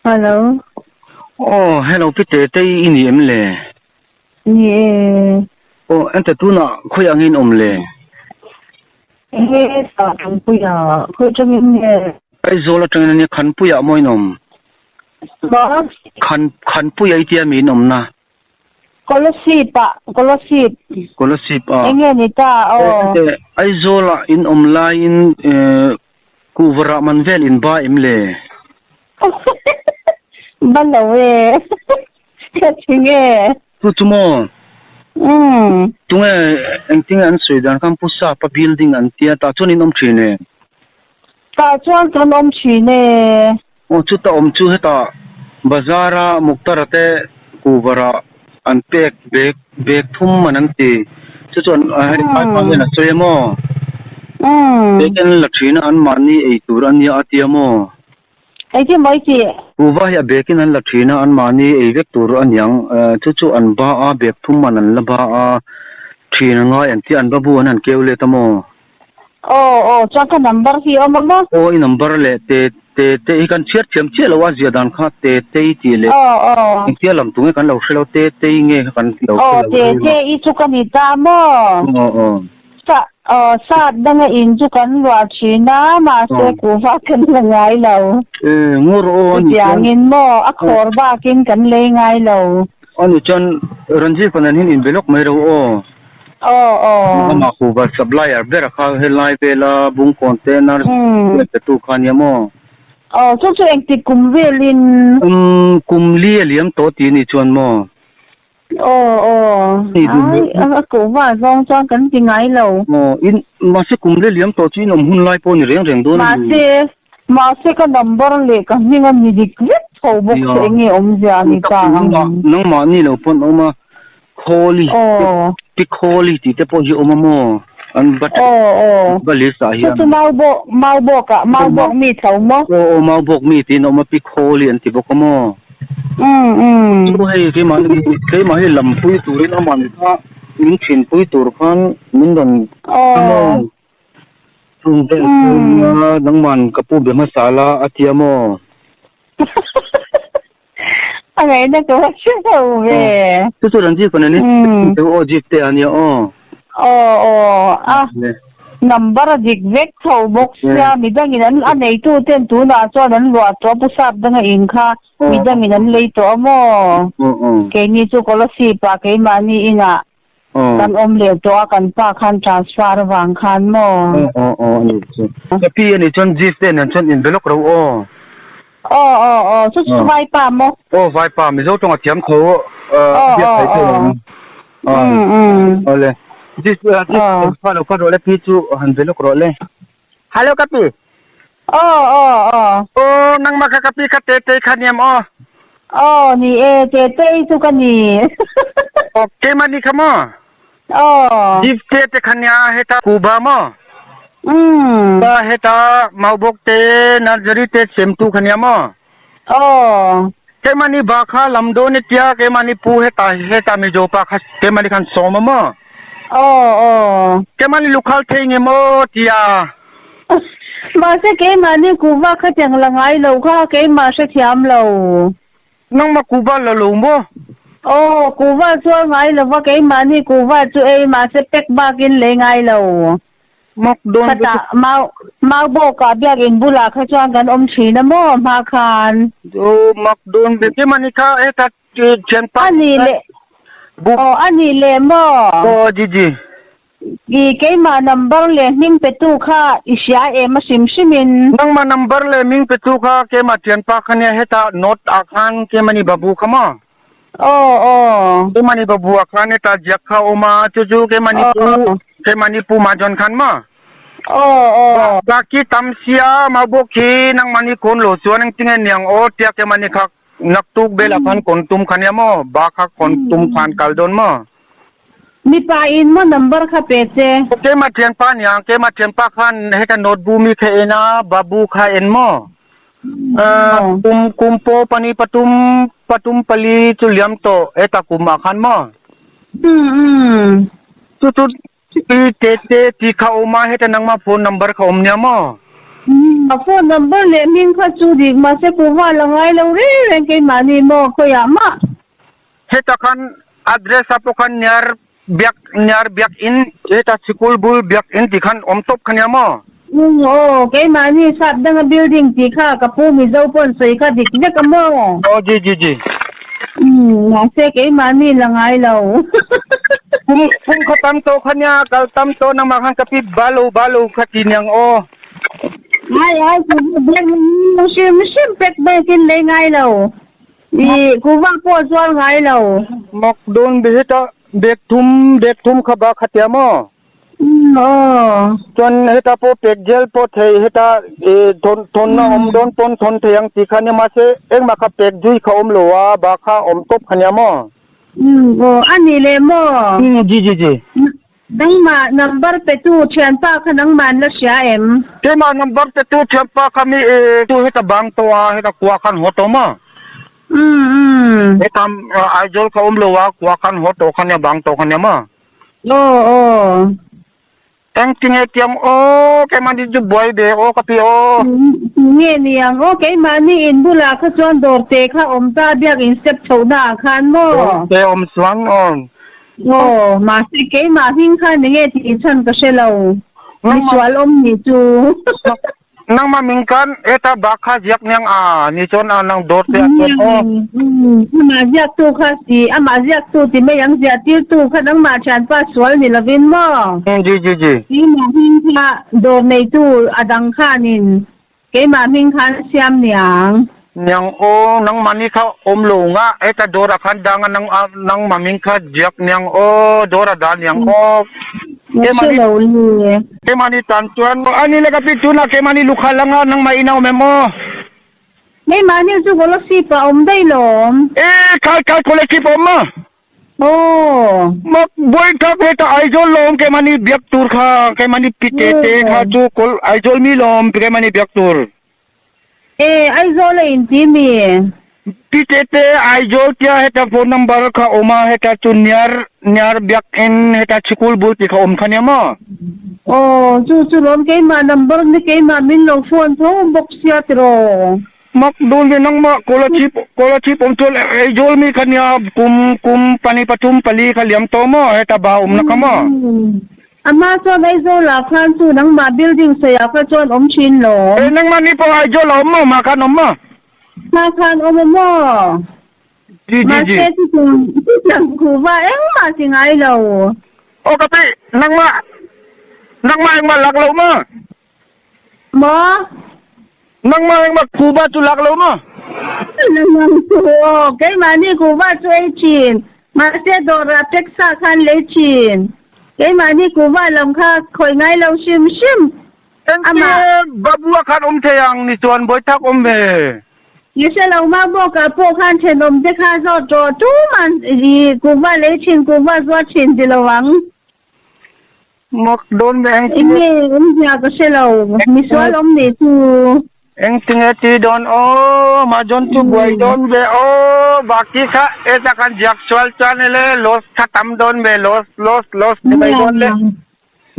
Hello. Aw, hello Pi Tetei i ni em le? Ni e. Aw, ente tunah khawi ang in awm le? He tah Khanpuia, khawi atangin nge? Aizawl atangin ania, Khanpuiah maw in awm? Maw? Khan, Khanpuia i tia mi in awmna? Kolasib ah, Kolasib. Kolasib ah. Enge ni ta aw. Ente Aizawlah in awm laiin kuhva rah man vel in ba em le? Ba lo e. Ka thing e. Chu chu maw? Umm. Tunge engtinge an sawi dan khan Pu Sapa building an tia tah chuan in awm thin e. Tah chuan kan awm thin e. Aw chuta awm chu hetah bazar a Muktara te kuhva rah an pek bag bag thum man an ti. Chu chuan hei phai pa hian a sawi a maw? Bag an la thin a an mahni ei tur a nia a tia maw? Engtin maw i tih? Kuhva hi a bag in an la thin a an mahni ei vek tur a niang. Chu chu an ba a bag thum man an la ba a thin a ngai an tia an babu an han keu let a maw? Aw aw chuan ka number hi a awm a maw? Aw i number leh te te te hi kan chhiar thiam chiah lo a zia dan kha te te i tih leh Aw aw. engtia lam tu nge kan lo hre lo te te i nge kha kan lo hre Aw lo te te i chu ka ni ta maw? Aw aw. Sa aw sat danga in chu kan luah thin a mahse kuhva kan la ngai lo. E ngawr aw a ni chuan. Chutiangin maw a khawr bakin kan lei ngai lo. A ni chuan Ranjit Panan hian inbe lawk mai ro aw. Aw aw. Amah kuhva supplier ber kha helai vela Bungkawn te nurse te tu kha nia maw? Aw chu chu engtik kum velin? Umm kum li a liam tawh tih ni chuan maw? Aw aw ai a kuhva zawng chuan kan ti ngai lo. Aw in mahse kum li a liam tawh chu in awm hun lai pawh ni reng reng dawn a ni. Mahse mahse ka number leh ka hming a ni dik vek tho bawk che enge awmzia a ni ta ang. Nangmah ni lo pawn awm a Khawli pi Khawli tih te pawh hi awm a maw? An va va list ah hian. Chu chu Maubawk Maubawk ah Maubawk mi tho maw? Aw aw Maubawk mi tiin a awm a pi Khawli an ti bawk a maw? Umm umm. Chu hei keimah keimah hi lampui turin aman kha min thinpui tur khan min rawn Aw. Chung vel chu nangman ka pu be hmasa la a tia maw? A ngaihna ka va hre lo ve. Chu chu Ranjit pawn ani teu aw jeep te ania aw. Aw aw a number a dik vek tho bawk sia midangin an a neitu ten tunah chuan an luah tawh a pu sap danga in kha midangin an lei tawh a maw keini chu Kolasib ah keimahni inah kan awm leh tawh a kan pa khan transfer avang khan maw. Aw aw aw a nih chu. Ka pi a nih chuan jeep te nen chuan in be lawk ro aw. Aw aw aw chu chu vaipa maw? Aw vaipa Mizo tawng a thiam tho a biak thei thei ang. Aw le jeep jeep fa lo kal rawh le pi chu han be lawk rawh le. Hello ka pi. Aw aw aw. Aw nangmah kha ka pi kha Tetei kha niam aw. Aw ni e Tetei chu ka ni. Aw keimah ni kha maw? Aw. Jeep te te kha nia heta Kuba maw? Umm. Ta heta Maubawk te Nursery te semtu kha nia maw? Aw. Keimah ni ba kha lam dawn i tia keimah ni pu heta heta Mizo pa kha keimah ni khan sawm a maw? Aw aw. Keimah ni lukhal thei nge maw tia. Mahse keimahni kuhva kha tiang la ngai lo kha keimah hrethiam lo. Nangmah kuhva la lo maw? Aw, kuhva chu a ngai lo va, keimahni kuhva chu ei mahse pack bakin lei ngai lo. Mak dawn ve Khatah mau mau bawkah biakinn bulah kha chuan kan awm thin a maw hma khan. Aw, mak dawn ve keimahni kha heta thianpa. A nih leh aw a nih leh maw? Aw Gigi. I keimah number leh hming petu kha i hria em a hrim hrim in? Nangmah number leh hming petu kha keimah thianpa kha nia hetah note ah khan keimahni babu kha maw? Aw aw. Keimahni babu ah khan hetah ziak kha a awm a chu chu keimahni pu keimahni pu Majon khan maw? Aw aw. Baki tam sia mau bawk hi nangmahni kawn lo chuan engtinge niang aw tia keimahni kha Naktuk belah khan kawn tum kha nia maw? Ba kha kawn tum khan kal dawn maw? Mipa in maw number kha pe che? Keimah thianpa nia, keimah thianpa khan heta notebook mi kha en a, babu kha en maw? Kum kum pawh pani patum patum pali chu liam tawh heta kum ah khan maw? Chu chu pi te te ti kha awm a, heta nangmah phone number kha awm nia maw? A phone number leh hming kha chu dik mahse kuhva la ngai lo reng reng keimahni maw khawiah mah. Heta khan address a pawh khan Niar Biak Niar Biakinn heta sikul bul Biakinn tih khan awm tawp kha nia maw? Umm aw keimahni sap danga building tih kha ka pu Mizo pawn sawi kha dik vek a maw? Aw ji ji ji. Umm mahse keimahni la ngai lo. Kum kum kha tam tawh kha nia kal tam tawh nangmah khan ka pi ba lo ba lo kha ti niang aw. Ai ai kuhva bag hrim hrim pack bag in lei ngai lo. I kuhva pawh zuar ngai lo. Mak dawn be heta bag thum bag thum kha ba kha tia maw? Umm aw. Chuan heta pawh pek gel pawh thei heta i thawn thawnna awm dawn pawn thawn thei ang tih kha nia mahse engmah kha pek zui kha awm lo a ba kha awm tawp kha nia maw? Umm aw a nih leh maw? Umm ji ji ji. Nangmah number petu thianpa kha nangmah an la hria em? Keimah number petu thianpa kha mi e tu heta bang tawh a, heta kua khan haw tawh maw? Umm umm. Heta Aizawl kha awm lo a, kua khan haw tawh kha nia bang tawh kha nia maw? Aw aw. Engtinge tiang aw keimahni chu buai ve aw ka ti aw. Nge niang aw keimahni in bulah kha chuan dawr te kha awm ta biak in step chhohna ah khan maw? Dawr te awm chuan aw. Aw, mahse keimah hming khan enge tih chhan ka hre lo. Misual awm ni chu. Nangmah ming khan heta bak kha ziak niang a ni chuan a nang dawr te ah chuan aw. Amah ziaktu kha si, amah ziaktu ti mai ang ziah tirtu kha nangmah thianpa sual ni lovin maw? Ji ji ji. Keimah hming kha dawr neitu a dang khanin Keimah hming khan siam niang. Niang aw, nangmah ni kha awm lo nga, heta dawr ah khan dang a nang a nangmah hming kha ziak niang aw, dawr a dah niang aw. Ka hre lo le. Keimah ni tan chuan a ni le ka pi tunah keimah ni lukha lang a nangmah in a awm em aw. Keimah ni chu Golosip ah awm daih lawm. E khai khai Golosip a awm a. Aw. Mak buai thak ve ta Aizawl lawm keimahni biak tur kha keimahni pi te te kha chu kawl Aizawl mi lawm keimahni biak tur. E Aizawl a inti mi? Pi te te Aizawl tia heta phone number kha awm a heta chu niar niar biakinn heta sikul bul tih kha awm kha nia maw? Aw chu chu lawm keimah number ni keimah min lo phone tho bawk sia tiraw. Mak dun ve nangmah Kolasib Kolasib awm chuan Aizawl mi kha nia kum kum pahnih pathum pali kha liam tawh maw heta ba awmna kha maw. Ama chuan Aizawl ah khan chu nangmah building sawiah kha chuan awm thin lo. E nangmah ni pawh Aizawl ah awm maw mah khan awm maw. Mah khan awm a maw. Ji ji ji. Mahse chutiang chutiang khuva engmah ti ngai lo. Aw ka pi nangmah nangmah engmah lak loh maw. Maw? Nangmah engmah kuhva chu lak lo maw? Nangmah chu aw, keimahni kuhva chu ei thin. Mahse dawrah pack sa khan lei thin. Keimahni kuhva lam kha khawih ngai lo hrim hrim. Engtin Babua khan awm thei ang ni chuan Bawithak awm ve. Ni hre lo mah bawkah pawh khan thenawm te kha zawt rawh tuman i kuhva lei thin kuhva zuar thin ti lo ang. Mak dawn ve eng tinge. Enge awmzia ka hre lo, misual awm nih chu. Eng tinge ti dawn aw, Mahzawn chu buai dawn ve aw, baki kha heta kan ziak sual chuan ele loss kha tam dawn ve, loss loss loss ni mai dawn le.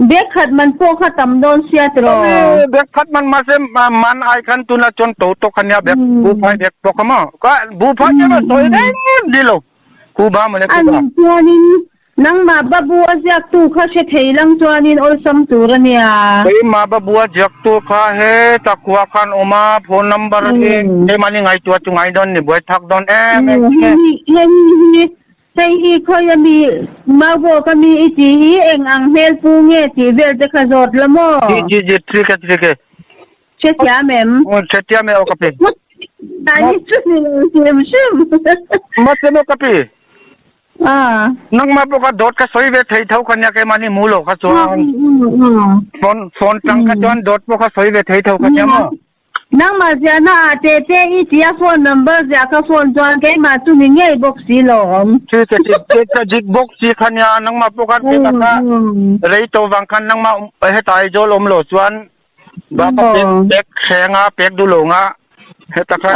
Bag khat man pawh kha tam dawn sia tiraw. Bag khat man mahse man ai khan tuna chuan to tawk ania bag buhfai bag pawh kha maw, ka buhfai chu sawi reng ni lo, kuhva mawle kuhva. A nih chuanin Nangmah Babu a ziaktu kha hre thei lang chuanin awlsam tur a nia. Keimah Babu a ziaktu kha heta khua khan awm a, phone number hi keimahni ngaihtuah chu ngai dawn ni, buai thak dawn em em nge. Hei hi hei hi khawi a mi Maubawk a mi i tih hi eng ang hmel pu nge tih vel te kha zawt la maw? Ji ji ji thik e thik e. Hrethiam em? Hrethiam e aw ka pi. Tani chu ni lo hrim hrim. Mahse maw ka pi? Ah. Nangmah pawh kha dawt ka sawi ve thei tho kha nia keimahni mu lo kha chuan. Phone phone tang kha chuan dawt pawh kha sawi ve thei tho kha nia maw? Nangmah ziahna ah te te i tia phone number ziah kha phone chuan keimah chu ni ngei bawk si lo awm. Chi che chi che ka dik bawk si kha nia nangmah pawh khan keimah kha rei to vang khan nangmah heta Aizawl awm lo chuan ba ka pek pek hrenga pek duh lo nga heta kha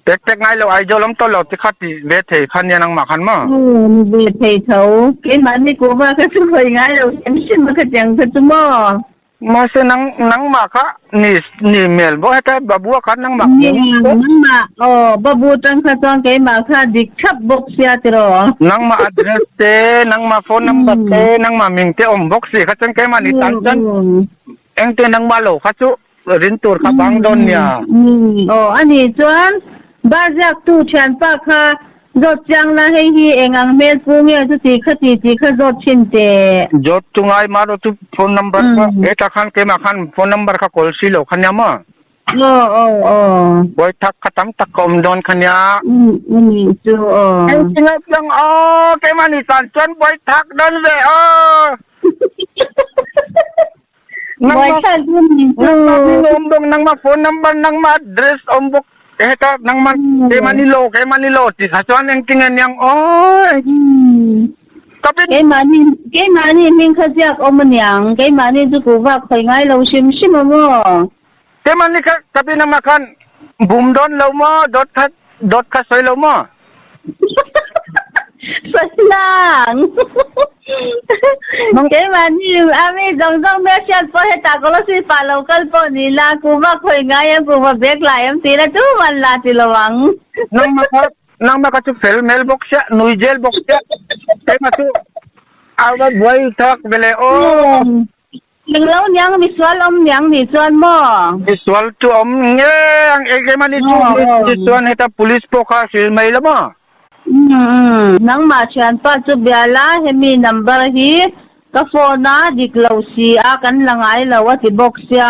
Pek pek ngai lo Aizawl awm tawh lo ti kha ti ve thei kha nia nangmah khan maw? Ni ve thei tho. Keimahni kuhva kha chu hawi ngai lo hrim hrim a khatiang kha chu maw? Mahse nang nangmah kha ni ni hmel bawk heta Babu a khan nangmah Ni nangmah aw Babu tang kha chuan keimah kha dik thlap bawk sia tiraw. Nangmah address te nangmah phone number te nangmah ming te awm bawk si kha chuan keimah ni tan chuan engte nangmah lo kha chu rin tur kha bang dawn nia. Aw a nih chuan bar ziaktu thianpa kha Zawt chiang la, hei hi eng ang hmel pu nge chuti kha ti tih kha zawt thin teh. Zawt chu ngai mah rawh chu phone number kha hetah khan keimah khan phone number kha kawl si lo kha nia maw? Aw aw aw. Buai thak kha tam tak ka awm dawn kha nia. Anih chu aw. Eng tinge piang aw keimah ni tan chuan buai thak dawn ve aw. Buaithlak chu ni chu. Nangmah hming awm bawk, nangmah phone number, nangmah address awm bawk. Heta nangmah keimah ni lo, keimah ni lo ti kha chuan engtin nge niang aw. Kapin Keimahni keimahni hming kha ziak awm aniang. Keimahni chu kuhva khawi ngai lo hrim hrim a maw? Keimahni kha kapin amah khan bum dawn lo maw? Dawt kha dawt kha sawi lo maw? Sawi lang. Keimahni a mi zawng zawng hmel hriat pawh hetah Kolossi pa lo kal pawh ni la, kuhva khawi ngai em, kuhva bag la em tih la tuman la ti lo ang. Nangmah kha nangmah kha chu fel hmel bawk sia, nui zel bawk sia, keimah chu a va buai thak ve le aw. Englo niang misual awm niang nih chuan maw? Misual chu awm nge ang eng emaw ni chu ni chuan heta police pawh kha hrilh mai lo maw? Umm nangmah thianpa chu bia la hemi number hi ka phone a dik lo si a kan la ngai lo a ti bawk sia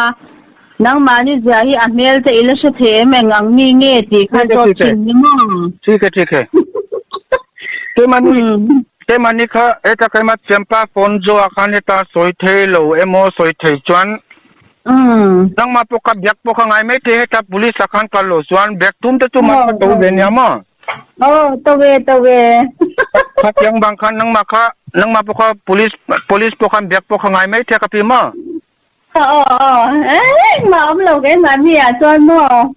nangmahni zia hi a hmel te i la hre thei em eng ang mi nge tih kha zawt thin ni maw? Thik e thik e. Keimahni Keimahni kha heta keimah thianpa phone zawhah khan heta sawi thei lo emaw sawi thei chuan nangmah pawh kha biak pawh kha ngai mai thei heta police ah khan kal lo chuan biak tum te chu mah kha to ve nia maw? Aw to ve to ve. Khatiang bang khan nangmah kha nangmah pawh kha police police pawh khan biak pawh kha ngai mai thei ka ti maw? Aw aw engmah awm lo keimahni ah chuan maw?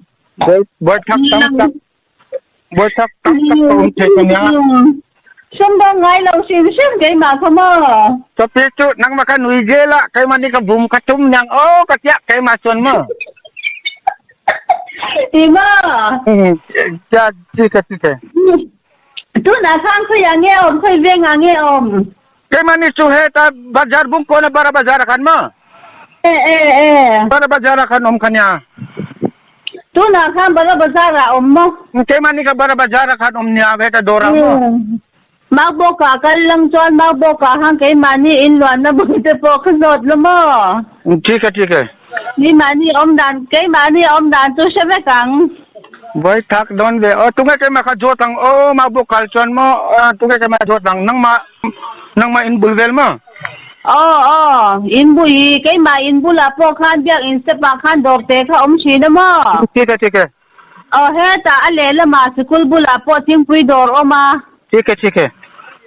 Buai thak tam tak Bawisak tak tak ka awm thei ka nia. Sumdawng ngai lo hrim hrim keimah kha maw? Sophie chu nangmah kha nui zel a, keimah nih ka bum ka tum niang aw ka tia keimah chuan maw? Ti maw? Tia chi ka ti thei. Tunah khan khawiah nge awm, khawi vengah nge awm? Keimah nih chu heta bazar bungkawn a bara bazar ah khan maw? E e e. Bara bazar ah khan awm kha nia. Tunah khan bara bazar ah awm maw? Keimah nih ka bara bazar ah khan awm nia heta dawr ah maw? Makbawk ah kal lang chuan makbawk ah khan keimahni in luanna bul te pawh ka zawt lo maw? Thik e thik e. Keimahni awm dan keimahni awm dan chu hre vek ang. Vawi thak dawn ve aw tunge keimah kha zawt ang aw makbawk kal chuan maw tunge keimah zawt ang nangmah Nangmah in bul vel maw? Aw aw, in bu i keimah in bulah pawh khan biak in step ah khan dawr te kha awm thin a maw? Thik e thik e. Aw hetah a lehlamah sikul bulah pawh thingpui dawr awm a. Thik e thik e.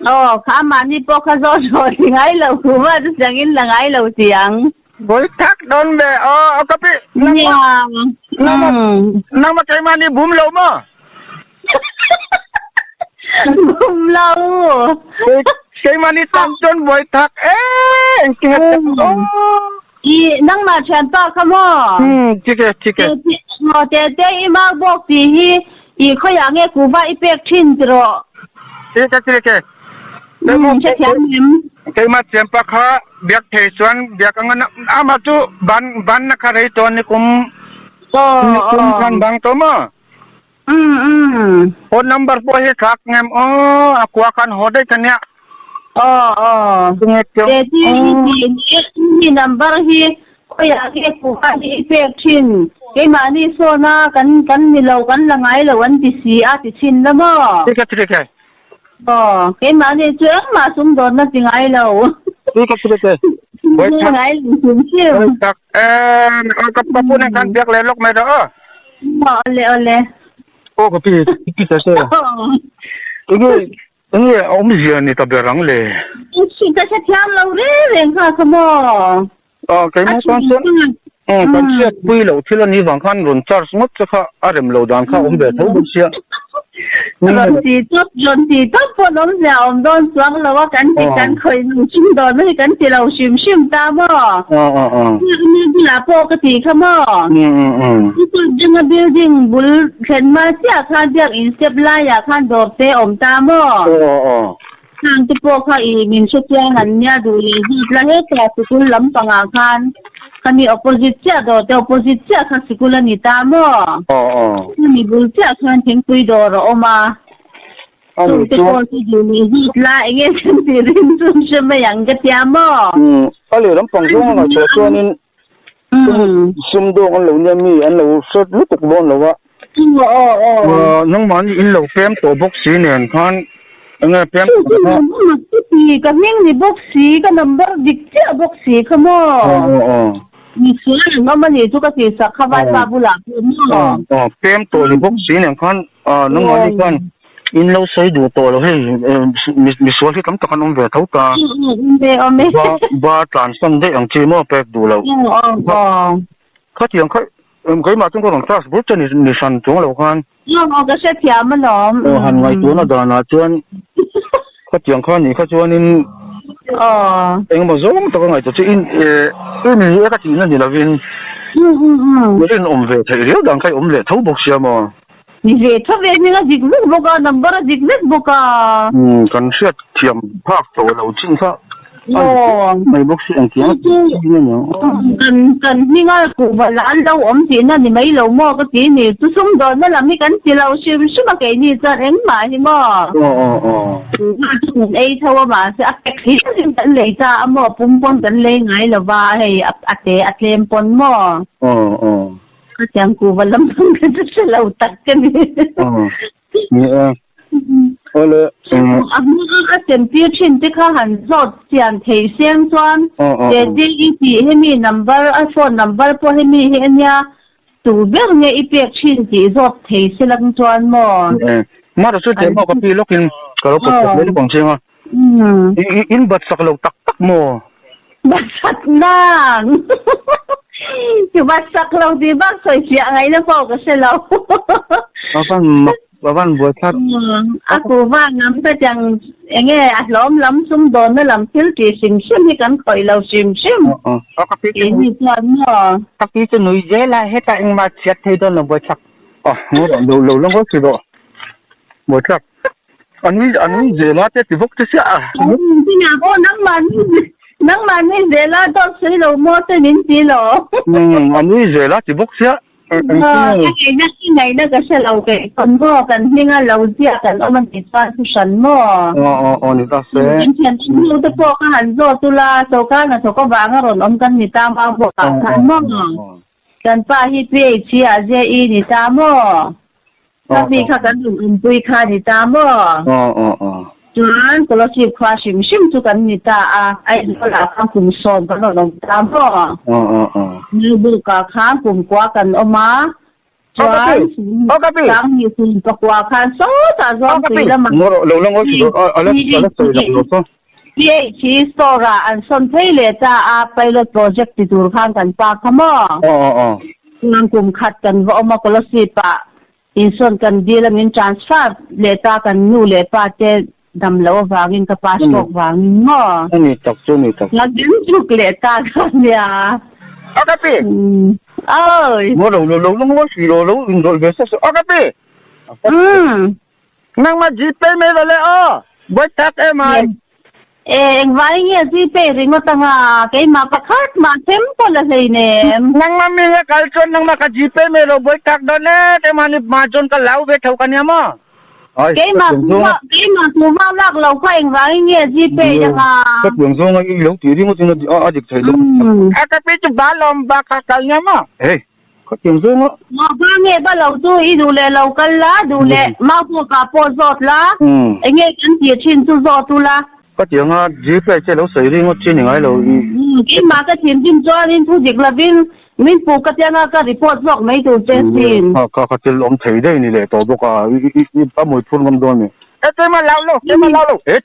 Aw kha amahni pawh kha zawt rawh ti ngai lo ku va chu siang in la ngai lo ti ang. Vawi thak dawn ve aw aw ka pi nangmah nangmah nangmah keimah nih bum lo maw? Bum lo. Keimah nih tam chuan vawi thak e engtin a tak aw. I nangmah thianpa kha maw? Thik e thik e. Maw te te i mark bawk tih hi i khawiah nge kuhva i pek thin tiraw? Thik e thik e. Hrethiam em? Keimah thianpa kha biak thei chuan biak anga amah chu ban banna kha rei tawn ni kum ni kum khan bang tawh maw? Umm. Phone number pawh hi thlak ngem aw a kua khan haw daih ta nia. Aw aw. Tunge tiang. Te ti hi ti ni number hi khawiah nge kuhva hi i pek thin keimahni sawn a kan kan ni lo kan la ngai lo an ti si a ti thin la maw. Thik e thik e. Aw keimahni chu engmah sumdawnna ti ngai lo. Thik e thik e. Ngai lo hrim hrim. Tak em ka ka pu nen khan biak leh lawk mai rawh aw. Awle awle. Aw ka pi pi ta se. Enge enge a awmzia ni ta ber ang le. Ka hre thiam lo reng reng kha kha maw. Aw keimah tan chuan kan hriat pui loh thil a nih vang khan rawn charge ngawt che kha a rem lo dan kha a awm ve tho bawk sia. Rawn ti tawp rawn ti tawp pawh an awmzia a awm dawn chuang lo a, kan ti kan khawih nung hrim dawn hi kan ti lo hrim hrim ta maw? Hemi bulah pawh ka tih kha maw? Chu building bul thlen hma chiah khan biakin step laiah khan dawr te a awm ta maw? Khang te pawh kha i min hre chiang an nia duh leh zawt la hetah sikul lampangah khan khami opposite chiah dawr te opposite chiah kha sikul a ni ta maw? Khami bul chiah khan thingpui dawr a awm a, chung te pawh chu duh leh zawt la eng nge kan tih rin chu an hre mai ang ka tia maw? A leh lampang zawng a ngaihtuah chuanin sumdawng an lo nia mi an lo hre lutuk dawn lo a. Nangmahni in lo pem tawh bawk si nen khan eng nge pem tawh kha. Ka hming ni bawk si ka number dik chiah bawk si kha maw. Mi sual an awm a nih chu ka tih sak kha vaipa bulah pawh maw. Pem tawh ni bawk si nen khan nangmahni khan In lo sawi duh tawh lo hei misual hi tam tak an awm ve tho ta. Ba tlan san daih ang chi maw pek duh loh. Khatiang kha keimah chuan ka rawn class bur che ni hran chuang lo khan. Ka hrethiam alawm. Aw han ngaihtuahna danah chuan khatiang kha nih kha chuanin engemaw zawng taka ngaihtuah chu in i ni e ka tihna ni lovin rinawm ve theih riau dan kha i awm leh tho bawk sia maw. Ni ve tho ve hming a dik vek bawk a, number a dik vek bawk a. Umm kan hriat thiam phak tawh lo chin kha a ni mai bawk si engtiang a tih chi nge niang aw. Kan kan hming a kuhva lah an lo awm tihna ni mai lo maw ka ti ni, chu sumdawnna lam hi kan ti lo hrim hrim a keini chuan engmah hi maw. Aw aw aw. Kuhva chu kan ei tho a mahse a pack hlir in kan lei ta a maw pum pawn kan lei ngai lo va hei a te a tlem pawn maw. Aw aw. Ka tiang kuva lam pang ka chu hre lo tak ka ni. Ni e. Awle. A hma a sem tir thin te kha han zawt chian thei seng chuan te i tih hemi number a phone number pawh hemi hi ania tu ber nge i pek thin tih zawt thei se lang chuan maw. Ni e. Mara chu te maw ka pi lawkin ka lo pawt mai lawk ang che nga. In bat sak lo tak tak maw? Bat sak nang! Chu bat sak lo tih bak sawi fiah ngaihna pawh ka hre lo. A van mak, a van buai thlak. A kuhva lam ka tiang enge a hlawm lam sumdawnna lam thil tih hrim hrim hi kan khawih lo hrim hrim. Keini chuan maw? Ka pi chu nui zel a, hetah engmah chhiat thei dawn lo buai thlak. Lo lo la ngawi thei rawh. Buai thlak. A nui a nui zel a te ti bawk che sia a. Tina pawh nangmahni nangmahni zel a dawt sawi lo maw te min ti lo. Umm a nui zel a ti bawk sia. Ka ngaihna ka ngaihna ka hre lo kei pawn maw kan hminga lo ziah kan awm a nih chuan thu hran maw. Aw aw aw ni ta se. Kan thian hnu te pawh ka han zawt ula sawrkar hnathawk avanga rawn awm kan ni ta mau bawk ah khan maw. Kan pa hi PHC ah JE ni ta maw? Ka mi kha kan rawn awmpui kha ni ta maw? Chuan Kolasib khua hrim hrim chu kan ni ta a, Aizawl ah khan kum sawm kan rawn awm ta maw? Nilbuk ah khan kum kua kan awm a, chuan Sanghnih kum pakua khan sawtah Zawngtui lamah PHC store ah an sawn phei leh ta a, pilot project ti tur khan kan pa kha maw? Chuan kum khat kan va awm a, Kolasib ah insawn kan dil a, min transfer leh ta kan nu leh pa te dam loh avangin ka pa stroke vangin maw? A ni tak chu a ni tak. Nga min chuk leh ta kha nia. A ka pi! Oi! Maw lo lo lo lo ngawi hrih lo lo inrawlh ve sawk sawk a ka pi! Nangmah Gpay mai lo le aw, buai tak em ai. E, engvai nge Gpay ringawt anga, keimah pakhat mah them pawh la hleinem. Nangmah mi nge kal chuan nangmah ka Gpay mai lo buai tak dawn e, keimah ni hma chuan ka lau ve tho ka nia maw. Keimah kuhva, keimah kuhva lak lo kha engvai nge Gpay anga. Ka piang zawnga i lo tih ringawt in a dik thei lo. A ka pi chu ba lawm ba kha kal nia maw. Hey. Khatiang zawnga. Maw ba nge ba lo chu i duh leh lo kal la, duh leh mau pawh kah pawh zawt la, eng nge kan tih thin chu zawt u la. Khatianga Gpay che lo sawi ringawt chi ni ngai lo i. Keimah ka thinrim chuanin thu dik lovin min puh ka tianga ka report zawk mai tur che sin. Kha kha thil awm thei daih ni leh tawh bawk a, i a mawi phur ngam dawn mi. E keimah lau lo, keimah lau lo. Het.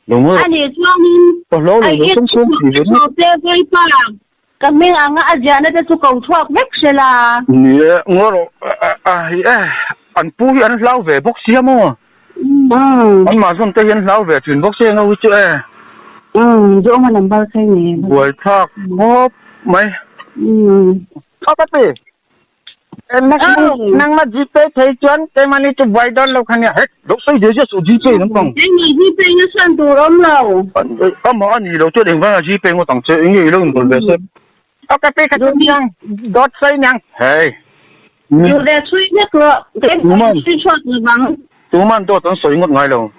Lo ngawi. A nih chuanin a i te vawipa Ka hming anga a ziahna te chu ko chhuak vek hre la. Ni e, ngaw rawh a hi e. an pu hi an hlau ve bawk sia maw? An mahzawn te hi an hlau ve thin bawk sia englo hi chu e. Zawng a number kha nge. Buaithlak khawp mai. Aw ka ti. Nangma Gpay thei chuan keimahni chu buai dawn lo kha nia. Hek, lo sawi ve ziah suh Gpay lampang. Keimah Gpay na chhan tur awm lo. Amah a ni lo chuan engvanga Gpay ngawt ang che, enge i lo inbawl ve se. Aw ka pi kha chu niang, dawt sawi niang. Hei. Duh ve chhui vek rawh, keimah in chhui chhuak lo vang. Tuman dawt an sawi ngawt ngai lo.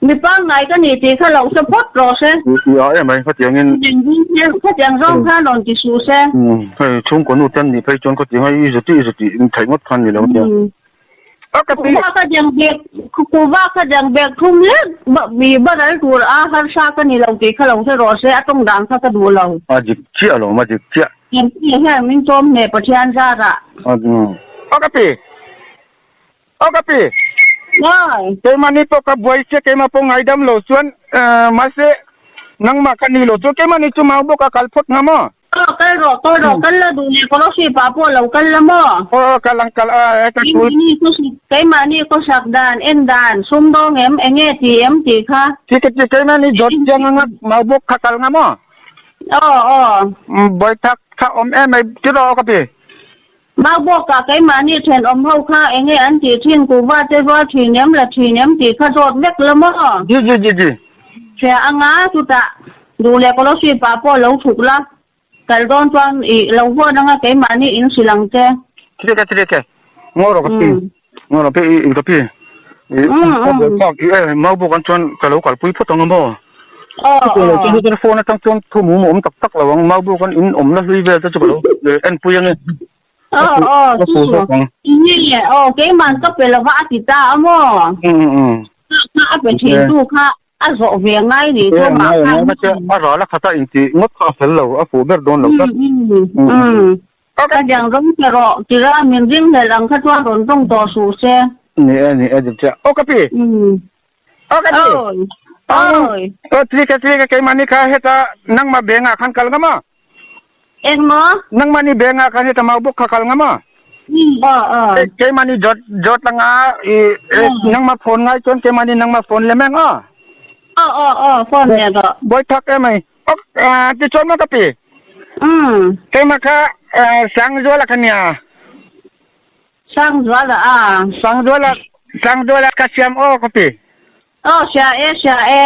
Mi pangngai ka ni tih kha lo hre phawt rawh se. I a em ai, khatiangin. Khatiang zawng khan rawn ti suh se. Hei chhungkaw nu te an nih phei chuan khatiang hei i zeti i zeti theih ngawt khan ni lo nia. Kuva ka deng bek, kuva ka deng bek thum lek mi baral tur a harsa ka ni lo tih kha lo hre rawh se, a tawng dan kha ka duh lo. A dik chiah alawm, a dik chiah. Kan pi hian min chawm hneh Pathian zarah. Aw ka pi. Aw ka pi. Keimahni pawh ka buai sia keimah pawh ngaidam lo chuan mahse nangmah ka ni lo chuan keimahni chu mau bawk a kal phawt nga maw? Aw kal rawh kal rawh kal la duh leh Kolosip ah pawh lo kal la maw? Aw kal ang kal a ka tul. Keimahni khawsak dan en dan sumdawng em enge ti em tih kha. Ti ka ti keimahni zawt chiang anga mau bawk kha kal nga maw? Aw aw. Bawitak kha awm em ai ti rawh aw ka pi. Mau bawkah keimahni thenawm ho kha enge an tih thin, kuhva te rual thin em, la thin em tih kha zawt vek la maw? Ji ji ji ji. Hria anga chutah duh leh Kolosip ah pawh lo thuk la, kal dawn chuan i lo huan anga keimahni in hrilh ang che. Thik e thik e, ngaw rawh ka pi, ngaw rawh pi i ka pi, i ka buai phak i e mau bawk an chuan ka lo kalpui phawt ang a maw? Aw aw. Phone atang chuan thu mum a awm tak tak lo ang, mau bawk an in awmna hlui vel te chu ka lo enpui ange. Aw aw Ka chu fu zawk ang. Nge aw keiman ka pe lova a ti ta a maw? Kha a pe thin tu kha a zawh ve ngai ni chu mah khan. A ral a khat a intih ngawt kha a fel lo, a fuh ber dawn lo tlat. Ka diang rawng che rawh tira min ring hlelh ang kha chuan rawn tawng tawh suh se. Ni e ni e dik chiah. Aw ka pi. Aw ka pi. Awi. Aw tlika tlika keimahni kha heta nangmah bengah khan kal ngam a? Engmaw? Nangmahni bengah khan heta mau bawk kha kal ngam a? Aw aw. Keimahni jot jot langa i nangmah phone ngai chuan keimahni nangmah phone lem eng aw? Aw aw aw phone leh rawh. Bawi thak emai. Aw tichuan maw ka pi? Keimah kha Sangzuala kha nia. Sangzuala a. Sangzuala Sangzuala ka siam aw ka pi. Aw hria e hria e.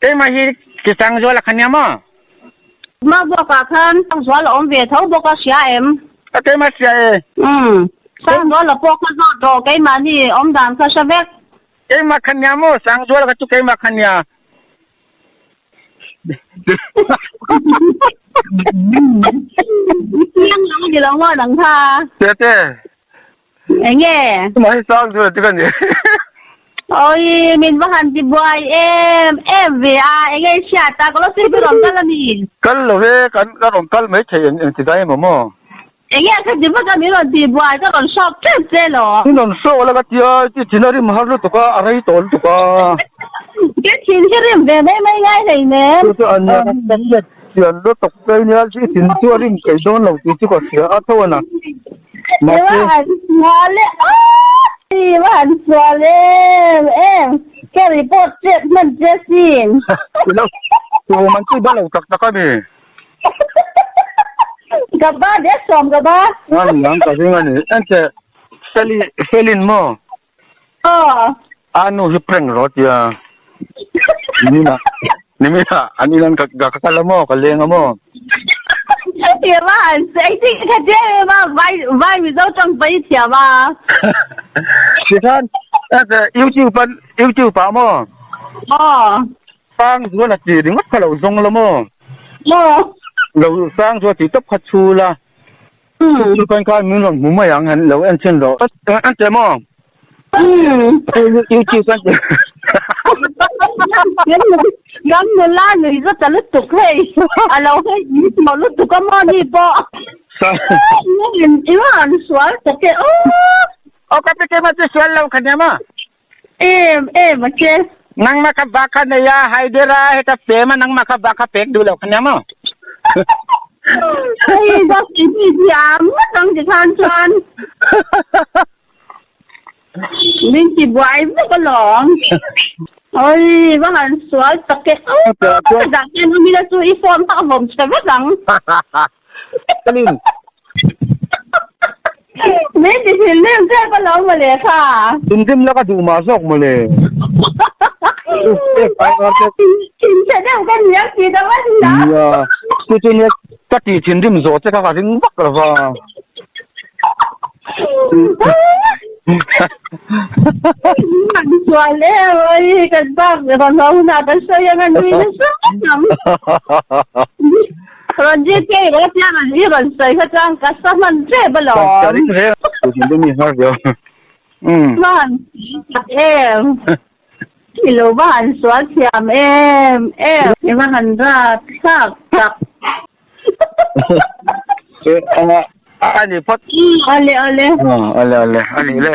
Keimah hi ki Sangzuala kha nia maw? Hma bawkah khan Sangzuala awm ve tho bawk a hria em? A keimah hria e. Umm Sangzuala pawh kha zawt rawh keimahni awm dan kha hre vek. Keimah kha nia maw Sangzuala kha chu keimah kha nia. Chiang lang a ni lo maw nang kha? Tete. Enge? Tumah hi sang chu ti ka ni. Oi, min va han ti buai em em ve a, enge i hriat a, ka lo sir rawn kal a ni. Kal lo ve, kan ka rawn kal mai thei eng ti dai emaw maw? Enge ka ti vak a, min rawn ti buai, ka rawn hrawk tep che lo. Min rawn hrawk la ka ti a, i thin a rim har lutuk a, a rei tawh lutuk a. Ka thin hi rim ve mai mai ngai hleinem. Chu chu a nia, ka hriat chian lutuk che nia, i thin chu a rim thei dawn lo tih chu ka hria a tho a na. Mahse. I va han sual e, i va han sual em em, ka report chet hman che sin. I lo, tu man chu i ba lo tak tak a ni. Ka ba dek sawm ka ba. A ni ang ka ring a ni. Ente Feli Felin maw? Aw. A nu hi prank rawh tia. Nimina nimina an inan ka ka kal a maw ka leng a maw? Tia ma han sei ti ka tia ma vai vai mizo tang pai thiam a. Tikhan ente YouTube an YouTube ah maw? Aw. Sang zual a ti ringawt kha lo zawng la maw? Maw? Lo sang zual tih tawp kha chhu la. Chu kan khan min rawn hmu mai ang han lo en chhin rawh. An che maw? YouTube kan che. Kan nula nui zat ta lutuk hei. A lo hei hmu lutuk a maw ni pawh. I rawn sual tak e aw. Aw ka pi keimah chu sual lo kha nia maw? Em em a che. Nangmah kha va kha nei a, Haidera heta pem a nangmah kha va kha pek duh lo kha nia maw? Hei ka ti ti thiam ngawt ang ti khan chuan. Min ti buai vek alawm. Oi, va han sual tak e. Ka dah hian awm ila chu i phone kha a vawm chhe vek ang. Kalin. Min ti thinrim tep alawm mawle kha. Thinrim la ka duh mah zawk mawle. Thinchhe deuh ka ni ang tih deuh a nia. Nia, chu chu nia ka ti thinrim zawh che kha ka ring vak lo va. An sual em oi kan bak rawn haw hunah kan sawi ang a nui nasa ang. Rawn GK rawh tia rawn i rawn sawi kha chuan ka sa hman tep alawm. Ka ring reng thinrim i har viau. Hman tak em. I lo va han sual thiam em em. I va han rat thlak tak. A ni phawt. Ale ale. Ale ale. A ni le.